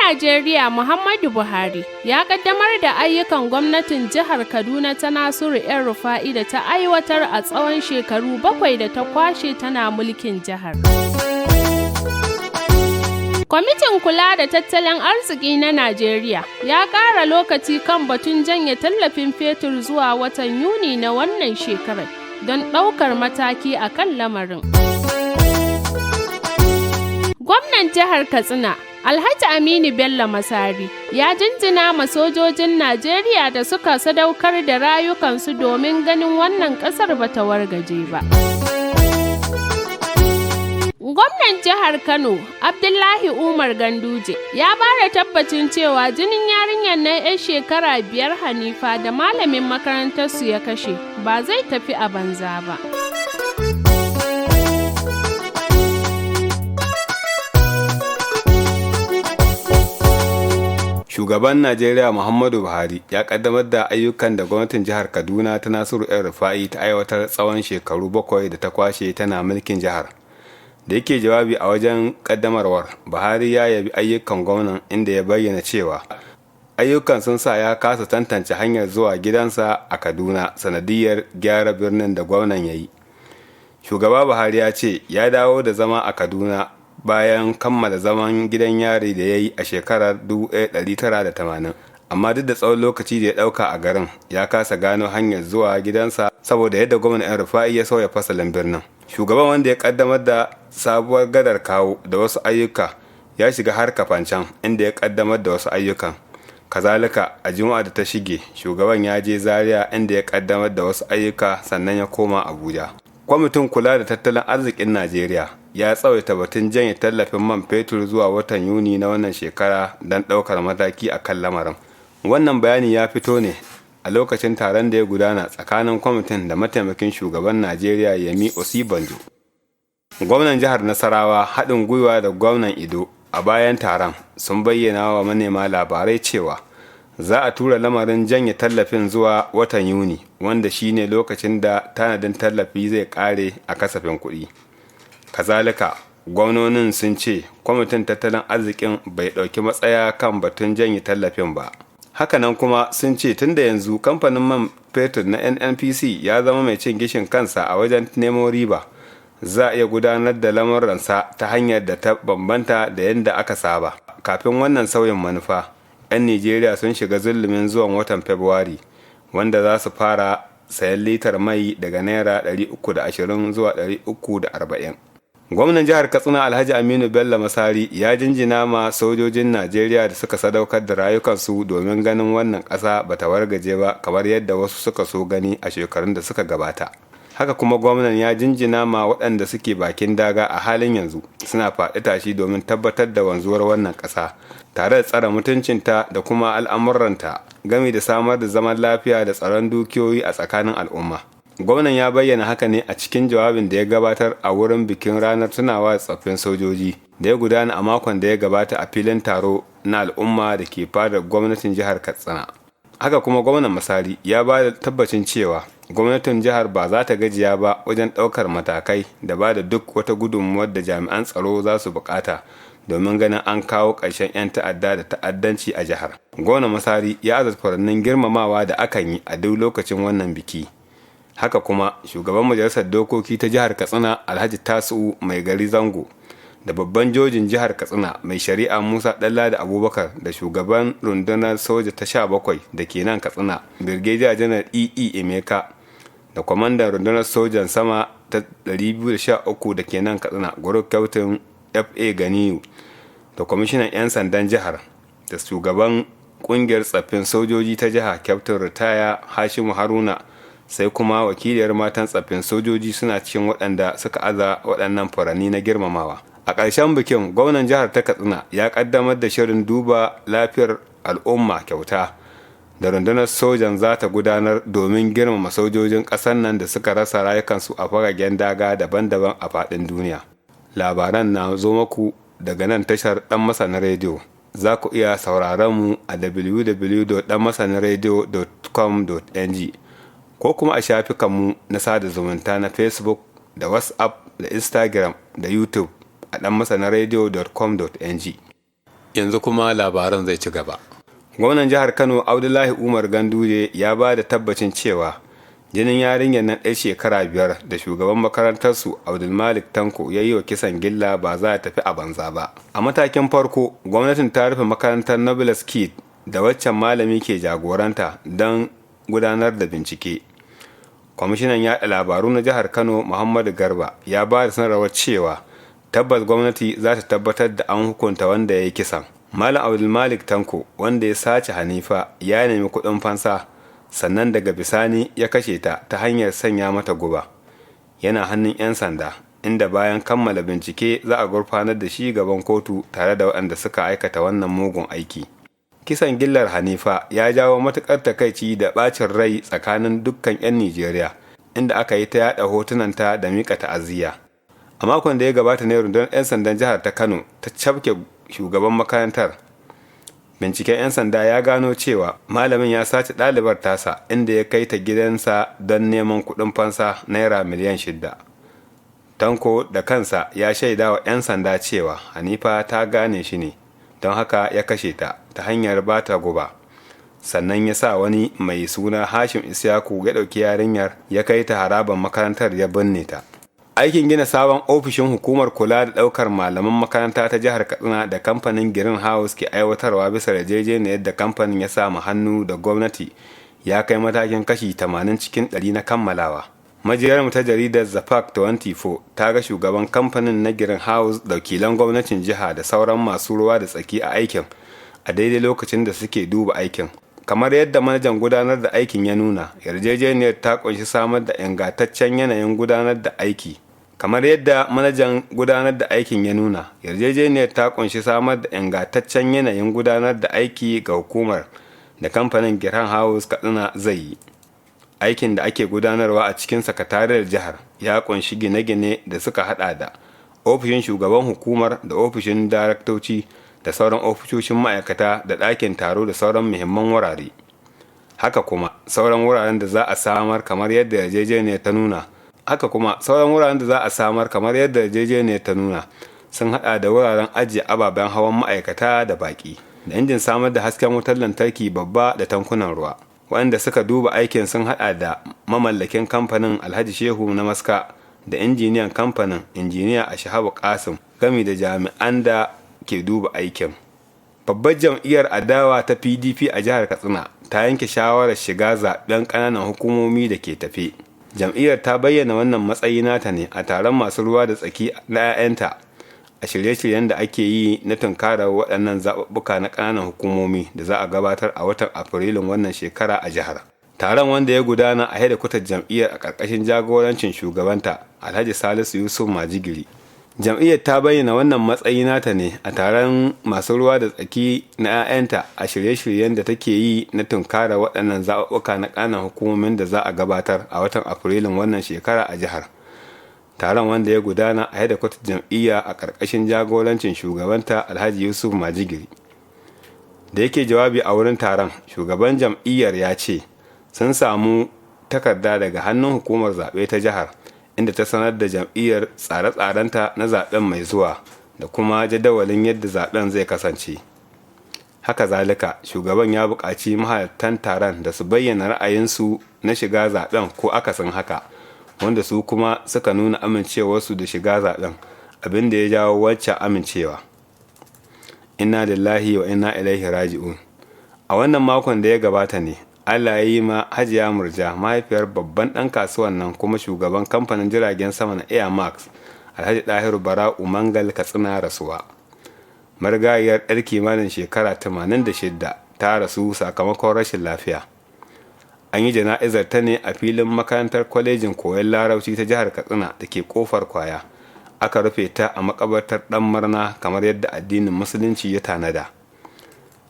Najeriya Muhammadu Buhari ya kaddamar da ayyukan gwamnatin jihar Kaduna ta Nasiru 'yan Rufa'i da ta aiwatar a tsawon shekaru 7 da ta kwashe tana mulkin jihar. Kwamitin kula da tattalin arziki na Najeriya ya ƙara lokaci kan batun janye tallafin fetur zuwa watan Yuni na wannan shekarar don ɗaukar mataki a kan lamarin. Gwamnan jihar Katsina, Alhaji Aminu Bello Masari, ya jinjina ma sojojin Najeriya da suka sadaukar da rayukansu domin ganin wannan ƙasar bata wargaje ba. Gwamnan jihar Kano, Abdullahi Umar Ganduje, ya bada tabbacin cewa jinin yarinyar nan 'yar shekara 5 Hanifa da malamin makarantarsu ya kashe ba zai tafi a banza ba. Shugaban Najeriya Muhammadu Buhari ya kaddamar da ayyukan da gwamnatin jihar Kaduna ta Nasiru El Rufa'i ta aiwatar tsawon shekaru 7 da ta kwashe tana mulkin jihar. Da yake jawabi a wajen kaddamarwar, Buhari ya yabi ayyukan gwamnan, inda ya bayyana cewa ayyukan sun sa ya kasa tantance hanyar zuwa gidansa a Kaduna sanadiyar gyara birnin da gwamnan ya yi. Shugaba Buhari ya ce ya dawo da zama a Kaduna bayan kammala zaman gidan yari da ya yi a shekarar 1980, amma duk da tsawon lokaci da ya dauka a garin, ya kasa gano hanyar zuwa gidansa saboda yadda gwamnan 'yan Rufa'i ya sauya fasalin birnin. Shugaban, wanda ya kaddamar da sabuwar gadar Kawo da wasu ayyuka, ya shiga har Kafancan, inda ya kaddamar da wasu ayyukan. Kazalika, a Juma'a da ta shige, shugaban ya je Zaria, inda ya kaddamar da wasu ayyuka, sannan ya koma Abuja. Kwamitin kula da tattalin arzikin Najeriya ya tsawaita batun janye tallafin man fetur zuwa watan Yuni na wannan shekara don ɗaukar mataki a kan lamarin. Wannan bayani ya fito ne a lokacin taron da ya gudana tsakanin kwamitin da mataimakin shugaban Najeriya Yemi Osibanjo. Gwamnan jihar Nasarawa haɗin gwiwa da gwamnan Ido a bayan taron sun bayyana wa manema labarai cewa za a tura lamarin janye tallafin zuwa watan Yuni, wanda shine lokacin da tanadin tallafi zai kare a kasafin kuɗi. Kazalika, gwamnonin sun ce kwamitin tattalin arzikin bai ɗauki matsaya kan batun janye tallafin ba. Hakanan kuma sun ce tunda yanzu kamfanin man fetur na NNPC ya zama mai cin gishin kansa a wajen nemo riba, za a iya gudanar da lamuransa ta hanyar da ta bambanta da yadda aka saba kafin wannan sauyin manufa. 'Yan Nijeriya sun shiga zulumin zuwan watan Fabrairu, wanda za su fara sayan litar mai daga naira 320 zuwa 340. Gwamnan jihar Katsina, Alhaji Aminu Bello Masari, ya jinjina ma sojojin Najeriya da suka sadaukar da rayukansu domin ganin wannan ƙasa bata wargaje ba kamar yadda wasu suka so gani a shekarun da suka gabata. Haka kuma gwamnan ya jinjina ma waɗanda suke bakin daga a halin yanzu suna faɗi tashi domin tabbatar da wanzuwar wannan ƙasa tare da tsare mutuncinta da kuma al'amuranta, game da samar da zaman lafiya da tsaron dukiyoyi a tsakanin al'umma. Gwamnan ya bayyana haka ne a cikin jawabin da ya gabatar a wurin bikin ranar tunawa da tsaffin sojoji da ya gudana a makon da ya gabata a filin taro na al'umma da ke fadar gwamnatin jihar Katsina. Haka kuma gwamnan Masari ya ba da tabbacin cewa gwamnatin jihar ba za ta gajiya ba wajen ɗaukar matakai da ba da duk wata gudunmuwar da jami'an tsaro za su bukata domin ganin an kawo ƙarshen 'yan ta'adda da ta'addanci a jihar. Gwamnan Masari ya aza furannin girmamawa da akan yi a duk lokacin wannan biki. Haka kuma shugaban majalisar dokoki ta jihar Katsina, Alhaji Tasu'u Mai Gari Zango, da babban jojin jihar Katsina, mai shari'a Musa Dalla da Abubakar, da shugaban rundunar soja ta 17 da ke nan Katsina, Birgediya Janar Ee Emeka, da kwamandan rundunar sojan sama ta 213 da ke nan Katsina, Group Captain Fa Ganiyu, da kwamishinan 'yan sandan jihar, da shugaban kungiyar tsaffin sojoji ta jiha, Captain Ritaya Hashimu Haruna, sai kuma wakiliyar matan tsaffin sojoji suna cikin waɗanda suka aza waɗannan furanni na girmamawa. A ƙarshen bikin, gwamnan jihar ta Katsina ya ƙaddamar da shirin duba lafiyar al'umma kyauta da rundunar sojan za ta gudanar domin girmama sojojin ƙasar nan da suka rasa rayukansu a fagagen daga daban-daban a faɗin duniya. Labaran na zo maku daga nan tashar Ɗan Masanin Rediyo. Za ku iya sauraron mu a www.danmasaninradio.com.ng ko kuma a shafukanmu na sada zumunta na Facebook da WhatsApp da Instagram da YouTube a ɗanmasanaradio.com.ng. Yanzu kuma labaran zai ci gaba. Gwamnan jihar Kano Abdullahi Umar Ganduje ya ba da tabbacin cewa jinin yarinyar nan ɗan shekara 5 da shugaban makarantarsu Abdulmalik Tanko ya yi wa kisan gilla ba za a tafi a banza ba. A matakin farko, gwamnatin ta rufe makarantar Nobles Kid da waccan malami ke jagoranta don gudanar da bincike. Kwamishinan yaɗa labaru na jihar Kano Muhammadu Garba ya ba da sanarwar cewa tabbas gwamnati za ta tabbatar da an hukunta wanda ya yi kisan. Malam Abdulmalik Tanko, wanda ya sace Hanifa, ya nemi kuɗin fansa, sannan daga bisani ya kashe ta ta hanyar sanya mata guba. Yana hannun 'yan sanda, inda bayan kammala bincike za a gurfanar da shi gaban kotu tare da waɗanda suka aikata wannan mugun aiki. Kisan gillar Hanifa ya jawo matuƙar takaici da ɓacin rai tsakanin dukkan 'yan Nijeriya, inda aka yi ta yaɗa hotunanta da miƙa ta'aziyya. A makon da ya gabata ne rundunar 'yan sandan jihar ta Kano ta cafke shugaban makarantar. Binciken 'yan sanda ya gano cewa malamin ya sace ɗalibar tasa, inda ya kai ta gidansa don neman kuɗin fansa naira miliyan 6. Tanko da kansa ya shaida wa 'yan sanda cewa Hanifa ta gane shi ne, don haka ya kashe ta ta hanyar ba ta guba. Sannan ya sa wani mai suna Hashim Isyaku ya ɗauki yarinyar ya kai ta harabar makarantar ya binne ta. Aikin gina sabon ofishin hukumar kula da ɗaukar malaman makaranta ta jihar Katsina da kamfanin Green House ke aiwatarwa bisa yarjejeniyar da kamfanin ya samu hannu da gwamnati ya kai matakin kashi 80 cikin 100 na kammalawa. Majiyar mu ta jaridar Zapak 24 ta ga shugaban kamfanin na Green House da wakilan gwamnatin jiha da sauran masu ruwa da tsaki a aikin a daidai lokacin da suke duba aikin. Kamar yadda manajan gudanar da aikin ya nuna, yarjejeniyar ta kunshi samar da ingantaccen yanayin gudanar da aiki. Kamar yadda manajan gudanar da aikin ya nuna, yarjejeniyar ta kunshi samar da ingantaccen yanayin gudanar da aiki ga hukumar da kamfanin Green House Katsina zai yi. Aikin da ake gudanarwa a cikin sakatariyar jihar ya kunshi gine-gine da suka hada da ofishin shugaban hukumar da ofishin daraktoci da sauran ofisoshin ma'aikata da ɗakin taro da sauran muhimman wurare. Haka kuma sauran wuraren da za a samar kamar yadda yarjejeniyar ta nuna haka kuma sauran wuraren da za a samar kamar yadda yarjejeniyar ta nuna sun hada da wuraren ajiye ababen hawan ma'aikata da baƙi da injin samar da hasken wutar lantarki babba da tankunan ruwa. Waɗanda suka duba aikin sun hada da mamallakin kamfanin Alhaji Shehu na Maska da injiniyan kamfanin Injiniya Ashabu Kasim, gami da jami'an da ke duba aikin. Babbar jam'iyyar adawa ta PDP a jihar Katsina ta yanke shawarar shiga zaben ƙananan hukumomi da ke tafe. Jam'iyyar ta bayyana wannan matsayi nata ne a taron masu ruwa da tsaki na 'ya'yanta a shirye-shiryen da ake yi na tunkarar waɗannan zaɓuɓɓuka na ƙananan hukumomi da za a gabatar a watan Afrilun wannan shekara a jihar. Taron, wanda ya gudana a hedikwatar jam'iyyar a ƙarƙashin jagorancin shugabanta Alhaji Salisu Yusuf Majigiri. Jam'iyyar ta bayyana wannan matsayi nata ne a taron masu ruwa da tsaki na 'ya'yanta a shirye-shiryen da take yi na tunkara waɗannan zaɓuɓɓuka na ƙananan hukumomin da za a gabatar a watan Afrilun wannan shekara a jihar. Taron, wanda ya gudana a hedikwatar jam'iyya a ƙarƙashin jagorancin shugabanta Alhaji Yusuf Majigiri. Da yake jawabi a wurin taron, shugaban jam'iyyar ya ce sun samu takarda daga hannun hukumar zaɓe ta jihar, inda ta sanar da jam'iyyar tsare-tsarenta na zaben mai zuwa da kuma jadawalin yadda zaben zai kasance. Haka zalika, shugaban ya buƙaci mahalartan taron da su bayyana ra'ayinsu na shiga zaben ko akasin haka, wanda su kuma suka nuna amincewarsu da shiga zaben, abin da ya jawo wacce amincewa. Inna lillahi wa inna ilaihi raji'un. A wannan makon da ya gabata ne Allah ya yi ma Hajiya Murja, mahaifiyar babban ɗan kasuwan nan kuma shugaban kamfanin jiragen sama na Air Max, Alhaji Ɗahiru Bara'u Mangal Katsina, rasuwa. Marigayiyar 'yar kimanin shekara 86 ta rasu sakamakon rashin lafiya. An yi jana'izar ta ne a filin makarantar kwalejin koyon Larabci ta jihar Katsina da ke Kofar Kwaya. Aka rufe ta a makabartar Ɗan Marna kamar yadda addinin Musulunci ya tanada.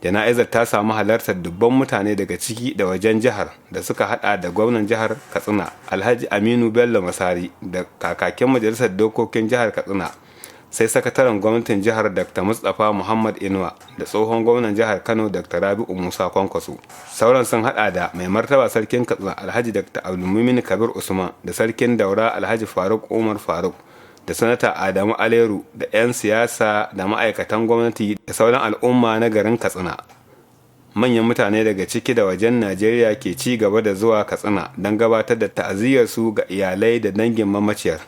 Jana'izar ta samu halartar dubban mutane daga ciki da wajen jihar da suka hada da gwamnan jihar Katsina Alhaji Aminu Bello Masari da kakakin majalisar dokokin jihar Katsina, sai sakataren gwamnatin jihar Dr. Mustapha Muhammad Inuwa da tsohon gwamnan jihar Kano Dr. Rabi'u Musa Kwankwaso. Sauran sun hada da mai martaba sarkin Katsina Alhaji Dr. Abdulmumin Kabir Usman da sarkin Daura Alhaji Faruk Umar Faruk Da Sanata Adamu Aleru da 'yan siyasa da ma'aikatan gwamnati da sauran al'umma na garin Katsina. Manyan mutane daga ciki da wajen Najeriya ke ci gaba da zuwa Katsina don gabatar da ta'aziyyarsu ga iyalai da dangin mamaciyar.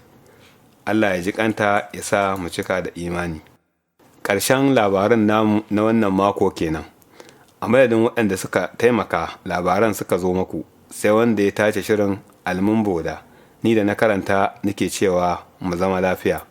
Allah ya ji kanta, ya sa mu cika da imani. Ƙarshen labaran namu na wannan mako kenan. A madadin waɗanda suka taimaka labaran suka zo maku, sai wanda ya tace shirin, Almun Boda, ni da na karanta nake cewa mu zama lafiya.